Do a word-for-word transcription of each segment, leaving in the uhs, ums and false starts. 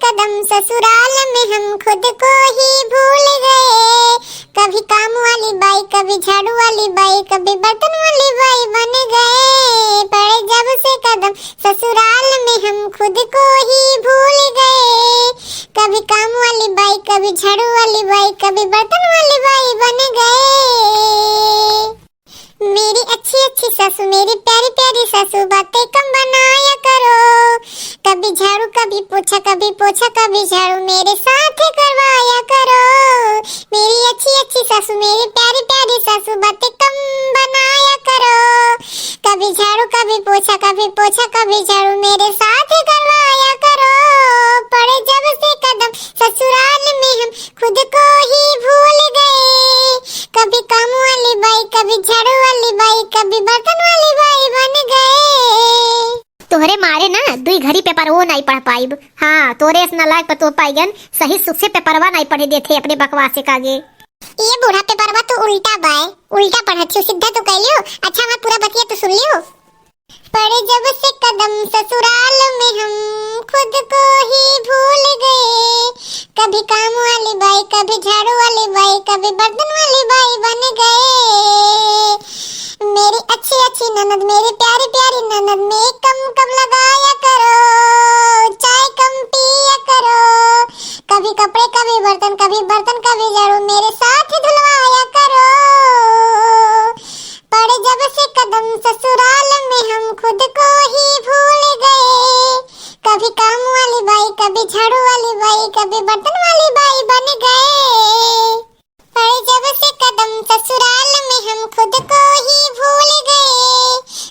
कदम ससुराल में हम खुद को ही भूल गए। कभी काम वाली बाई, कभी झाड़ू वाली बाई, कभी बर्तन वाली बाई बन गए। पड़े जब से कदम ससुराल में हम खुद को ही भूल गए। कभी काम वाली बाई, कभी झाड़ू वाली बाई, कभी बर्तन वाली बाई बन गए। मेरी अच्छी अच्छी सासू, मेरी प्यारी प्यारी सासू, बातें कम बनाया करो। कभी झाड़ू, कभी पोछा, कभी पोछा, कभी झाड़ू मेरे साथ करवाया करो। मेरी अच्छी अच्छी सासू, मेरी प्यारी प्यारी सासू, बातें कम बनाया करो। कभी झाड़ू, कभी पोछा, कभी पोछा, कभी झाड़ू मेरे साथ करवाया करो। पड़े जब से कदम ससुराल में हम खुद को ही भूल गए। कभी काम वाली बाई, कभी झाड़ू वाली बाई, कभी बर्तन वाली बाई बन गए। तोहरे मारे ना दुई घड़ी पेपरवो नाई पढ़ पाइब। हाँ, तोरे अस नालायक पतोह पाइगन सही सुख से पेपरवा नाई पढ़े देथे अपने बकवास के आगे। ये बूढ़ा, पेपरवा तो उल्टा बाय, उल्टा पढ़त हियो, सीधा तो कह लियो। अच्छा, हमार पूरा बतिया तो सुन लियो। पड़े जब से कदम ससुराल में हम खुद को ही भूल गए। कभी काम वाली बाई, कभी झाड़ू वाली बाई, कभी बर्तन वाली बाई बन गए। मेरी अच्छी अच्छी ननद, मेरी प्यारी प्यारी ननद, मेकअप कम लगाया करो, चाय कम पिया करो। कभी कपड़े, कभी बर्तन, कभी बर्तन, कभी झाड़ू मेरे साथ धुलवाया करो। पड़े जब से कदम ससुराल में हम खुद को ही भूल गए। कभी काम वाली बाई, कभी झाड़ू वाली बाई, कभी बर्तन वाली बाई बन गए। पड़े जब से कदम ससुराल में हम खुद को ही भूल गए।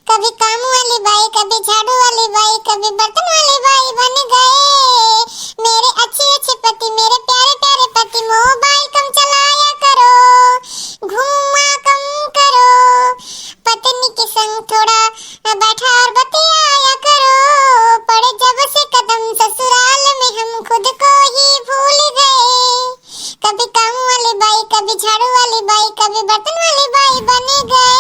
कभी काम वाली बाई, कभी झाड़ू वाली बाई, कभी बर्तन वाली बाई बन गए। मेरे अच्छे अच्छे पति, मेरे प्यारे प्यारे पति, मोबाइल कम चलाया करो, घूमा कम करो, पत्नी के संग थोड़ा बैठा और बतियाया करो। पड़े जब से कदम ससुराल में हम खुद को ही भूल गए। कभी काम वाली बाई, कभी झाड़ू वाली बाई, कभी बर्तन वाली बाई बन गए।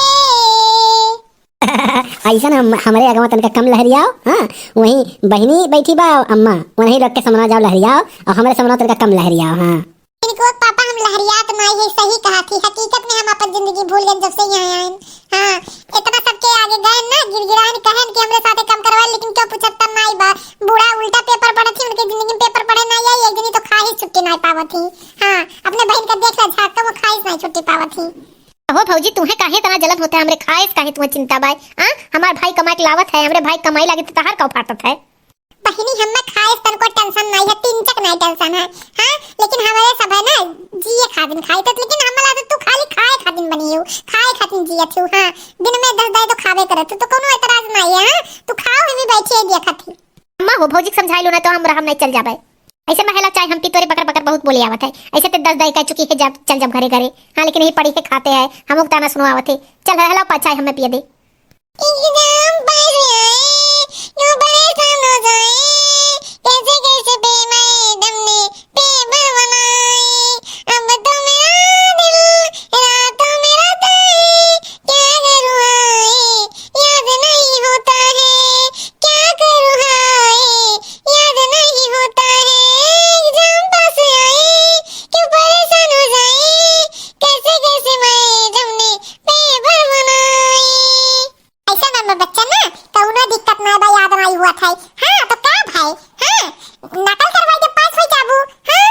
अइसन हम, हमरे अगवा तनका कम लहरियाओ, हाँ, वहीं बहिनी बैठी बा अम्मा, वहीं रख के समना जाओ लहरियाओ, और हमरे समना तनका कम लहरियाओ, हाँ। इनको पापा हम लहरियात नाई है, सही कहा थी, हकीकत में हम अपन जिंदगी भूल गए जब से यहाँ आए। हाँ, इतना सबके आगे गए ना, गिड़गिड़ान कहन कि हमरे साथे कम करवाए, लेकिन क्यों पूछत तब नाई बा। बूढ़ा उल्टा पेपर पढ़त ही, उनके जिंदगी में पेपर पढ़े नाई आई, एक दिनी तो खाहिस छुट्टी नाई पावत ही। हाँ, अपने बहिन का देख ला झाक के वो खाहिस नाई छुट्टी पावत ही। हो भौजी, तुहे काहे इतना जलन होता है, हमरे खाए से काहे तुहे चिंता बाय? आ, हमार भाई कमाई के लावत है, हमरे भाई कमाई लागे तो तहार का फाटत है? बहिनी, हमें खाए से तनको टेंशन नहीं है, तिनचक नहीं टेंशन है, हाँ, लेकिन हमारे सब है ना, जिए खातिन खाए तो, लेकिन हमारा तो तू खाली खाए खातिन बनी हो, खाए खातिन जियत हो, हाँ, दिन में दस दाई तो खावे करत हो, तो कोनो एतराज नहीं है, हाँ, तू खाओ, हम ही बैठे दिया खाती। अम्मा हो, भौजी के समझाई लो ना, तो हम रहम नहीं चल जाबे। ऐसे महला चाहे हम पी तोरे बकर बकर बहुत बोले आवत है। ऐसे ते दस दाई कह चुकी है, जब चल जब घरे घरे। हाँ, लेकिन यही पड़ी है खाते हैं, हमको ताना सुनवावत है। चल रहला पा चाय हमें पिए दे। एग्जाम पास आए, क्यों परेशान हो जाए, कैसे कैसे बे मैडम ने पेपर बनाए। अब तो मेरा दिल रातों में रोता है, क्या करूँ हाय, याद नहीं होता है, क्या करूँ हाय, याद नहीं होता है। एग्जाम पास आए, क्यों परेशान हो जाए, कैसे कैसे मैडम ने पेपर बनाए। ऐसा ना में बच्चा ना, कौनो दिक्कत ना बा, याद नहीं हुआ था। हाँ, तो का भाई? हाँ, नकल करवाई के पास हो जाबू। हाँ?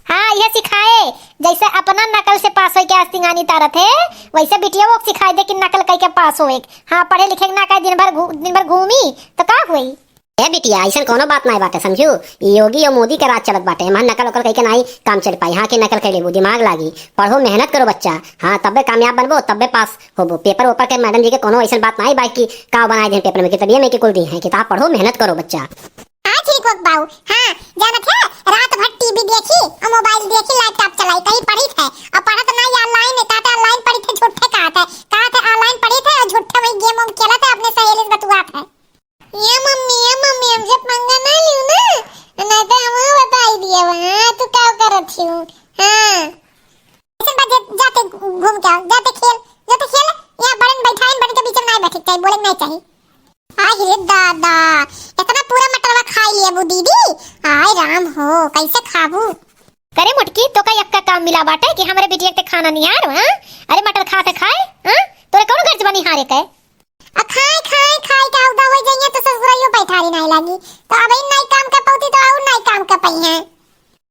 हाँ, ये सिखाए, जैसे अपना नकल से पास होई के आस्तीन आनी तारत है, वैसे बिटिया वो सिखाए दे कि नकल कई के पास होए। हाँ, पढ़े लिखे ना कहे, दिन भर घू-, दिन भर घूमी, तो का हुई? ए बिटिया, अइसन कौनो बात नाई बाटे, समझू? ई योगी और मोदी के राज चलत बाटे, एमहन नकल उकल कई के नाई काम चल पाई। हाँ, के नकल कर लेबू, दिमाग लागी, पढ़ो, मेहनत करो बच्चा। हाँ, तब्बे कामयाब बनबो, तब्बे पास होबो। पेपर वेपर के मैडम जी के कौनो अइसन बात नाई बा कि का बनाए देन पेपर में, किताबिये में के कुल दी हैं। किताब पढ़ो, मेहनत करो बच्चा। हाँ, ठीक हो बाऊ। हाँ, जानत है, रात भर टीवी देखी और मोबाइल देखी, लैपटॉप चलाई, कहीं पढ़ी थे और पढ़त ना, या ऑनलाइन है, कहते ऑनलाइन पढ़ी थे, झूठे कहा थे, कहा थे ऑनलाइन पढ़ी थे और झूठे वही गेम वेम खेला थे, अपने सहेली से बतुआ थे। ये मम्मी, ये मम्मी, हमसे पंगा ना लियो ना, नहीं तो हम बताई दिया वहाँ, तू क्या करत हियो? हाँ। ऐसे बात जा-, जाते घूम के आओ, जाते खेल, जाते खेल, यहाँ बड़न बैठाइन, बड़न के बीच में ना बैठे चाहिए, बोले नहीं चाहिए। आहि रे दादा, इतना पूरा मटरवा खाई लेबू दीदी। आय राम हो, कैसे खाबू? करे मोटकी, तोका एक्का काम मिला बाटे कि हमरे बिटिया के खाना निहार, हाँ? अरे मटर खात है खाए, हाँ? तोरे कौन गर्ज बा निहारे के? आ खाए, खाए, खाए के औदा हो जाइए तो ससुराइयो बैठारी नहीं लागी। तो अब इन नाई काम कर पौती तो और नाई काम कर पाई हैं।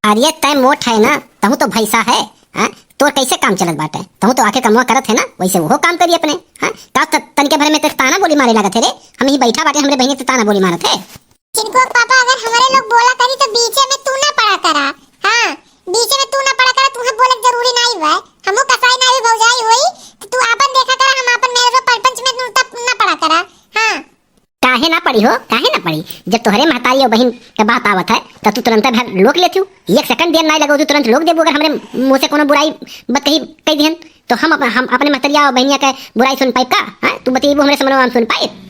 अरे तय मोट है ना, तहूँ तो भैंसा है, हाँ? तोर कैसे काम चलत बाटे? तहूँ तो आके कमवा करत है ना, वैसे वो काम करी अपने, हाँ? का त-, तनिके भर में तो ताना बोली मारे लागत है रे, हम ही बैठा बाटे, हमरे बहिनी तो ताना बोली मारत है। चिनकुआ के पापा, अगर हमरे लोग बोला करी तो बीचे में तू ना पड़ा करा। हाँ, बीचे में तू ना पड़ा करा, तुहे बोले के जरूरी नाई बा। हमहू कसाई नाई भौजाई होई, तो तू आपन देखा करा, हम आपन मेरे रो परपंच में तू तब ना पड़ा करा। हाँ। काहे ना पड़ी हो, काहे ना पड़ी? जब तोहरे महतारी और बहिन के बात आवत है, तो तू तुरंत भर लोक लेती हो। एक सेकंड देर नाई लगो, तू तुरंत लोक देबू। अगर हमरे मुँह से कोनो बुराई बत कही, कही दिहन, तो हम अप-, हम अपने महतरिया और बहिनिया के बुराई सुन पाइब का? हाँ, तू बतइबू हमरे समनवा हम सुन पाइब?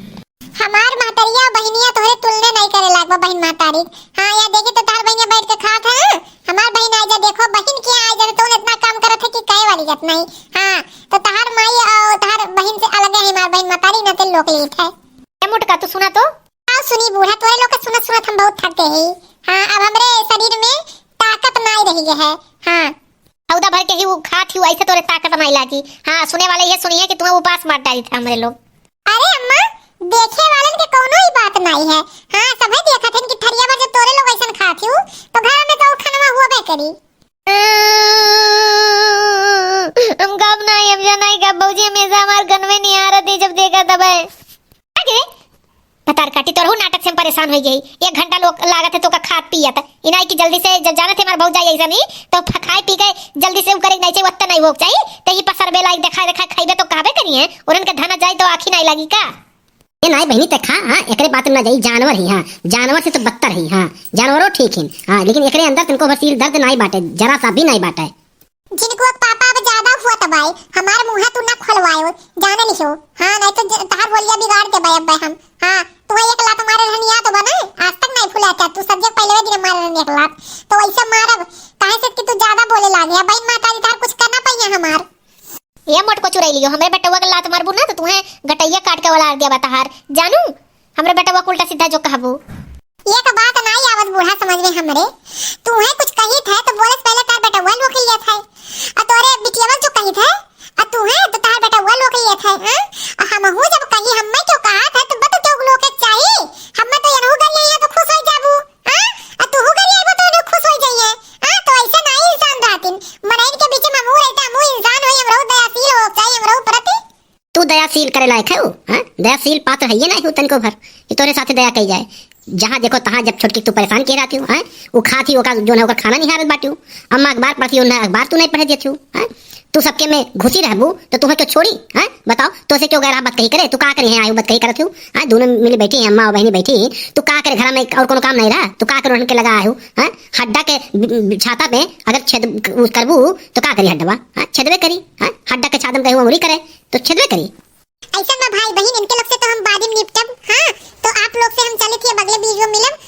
हमार महतरिया और बहिनिया तोहरे तुलने नहीं करे लाग बा बहिन महतारी। हाँ, यहाँ देखी तो तहार बहिनिया बैठ के खात है। हमार बहिन आई जा, देखो बहिन के आई जा, तो इतना काम करत है कि कहे वाली जत नहीं। हाँ, तो तहार माई और तहार बहिन से अलग है हमार बहिन महतारी, ना ते लोक लेत है। ए मोटका, तू सुना तो। आओ सुनी बूढ़ा, तोरे लोग के सुनत सुनत हम बहुत थक गए ही। हाँ, अब हमरे शरीर में ताकत नहीं रही है। हाँ। हौदा भर के ही वो खात ही, ऐसे तोरे ताकत नहीं लागी। हाँ, सुने वाले ये सुनिए कि तुम्हें उपास मार डाली था हमरे लोग। अरे अम्मा, देखे वालन के कौनो ही बात नहीं है। हाँ, सभे देखत हन कि थरिया भर जब तोरे लोग ऐसन खात ही, तो घर में तो और खानवा हुआ बे करी। हम कब नहीं, अब जाना ही कब भौजी हमेशा हमार कन में निहारत ही, जब देखा तब है। आगे भतार काटी, तोरहु नाटक से हम परेशान होइ गई। एक घंटा लोग लागत है तोका खात पियत। इनाई की जल्दी से जब जानत है हमार भौजाई ऐसा नहीं, तो फ-, खाए पी के जल्दी से उ करे के नहीं चाहिए, वत्ता नहीं हो चाहिए। ते ही पसर बेला एक देखा देखा खाइबे तो कहबे करिए, उन्हन के धना जाए तो आँखी नहीं लगी का? ए नाई बहिनी ते खा, हाँ, एकरे बात में ना जाई, जानवर ही, हाँ, जानवर से तो बदतर ही, हाँ, जानवरों ठीक ही, हाँ, लेकिन एकरे अंदर तनको भर सिर दर्द नाई बाटे, जरा सा भी नाई बाटे। जिनको पापा अब ज्यादा हुआ तबाई, हमार मुँह तू ना खोलवायो, जाने लिहो। हाँ, नहीं तो ज-, तहार होलिया बिगाड़ देबे अब हम। हाँ, तू एक लात मारे रहनी याद बा ना, आज तक नहीं भुला क्या, तू सब जग पहले दिन मारे रहनी एक लात, तो वैसे मारब, काहे से कि तू ज्यादा बोले लागे, अब बहन माता जी तहार कुछ करना पाइए हमार। ए मोटको चुरैलियो, हमरे बेटवा के लात मारबू ना तो तुहे गटैया काट के उलार दिया बा तहार, जानू। हमरे बेटवा के उल्टा सीधा जो कहबू। एक बात नाई आवत बूढ़ा समझ में हमरे। तुहे कुछ कहित है तो बोले से पहले तार बेटवा लोग के लिए था। आ तोरे बिटियावन जो कहित है, आ तुहे तो तार बेटवा लोग के लिए था, हाँ? आ हमहू जब कही हम्मे क्यों कहा था तो बत क्यों लोग के चाहिए? हम्मे तो यनहू गरिया तो खुश हो जाबू, हाँ? आ तूहू गरिया तो खुश हो जाइए, हाँ? तो ऐसे नाई इंसान रहतिन। मनइन के बीच में हमहू रहते, हमहू इंसान होई, हमरो दयाशील हो चाहिए, हमरो प्रति। तू दयाशील करे लायक है हो, हाँ? दयाशील पात्र है ये नहीं हो तनको भर कि तोरे साथे दया कही जाए। जहाँ देखो तहाँ जब छोटकी तू परेशान किए रहती हो, हाँ? वो खाती ओका जो है ओकर खाना निहारत बाटी हो। अम्मा अखबार पढ़ती हो, ना अखबार तू नहीं पढ़े देती हो, हाँ? तू सबके में घुसी रहबू तो तुम्हें क्यों छोड़ी, हाँ? बताओ, तो से क्यों गैर बात कही करे? तू का करी है आयु बात कही करत हो, हाँ? दोनों मिली बैठी हैं, अम्मा और बहनी बैठी हैं, तू का करे घर में और कोनो काम नहीं रहा, तू का करे उनके लगा आयु, हाँ? हड्डा के ब-, ब-, छाता में अगर छेद उ-, करबू तो का करी हड्डवा, हाँ? छेदवे करी, हाँ? हड्डा के छाता में कहीं उंगली करे तो छेदवे करी। ऐसन बा भाई बहिन, इनके लोग से तो हम बाद में निपटब। हाँ, तो आप लोग से हम चले थे, अब अगले वीडियो मिलब।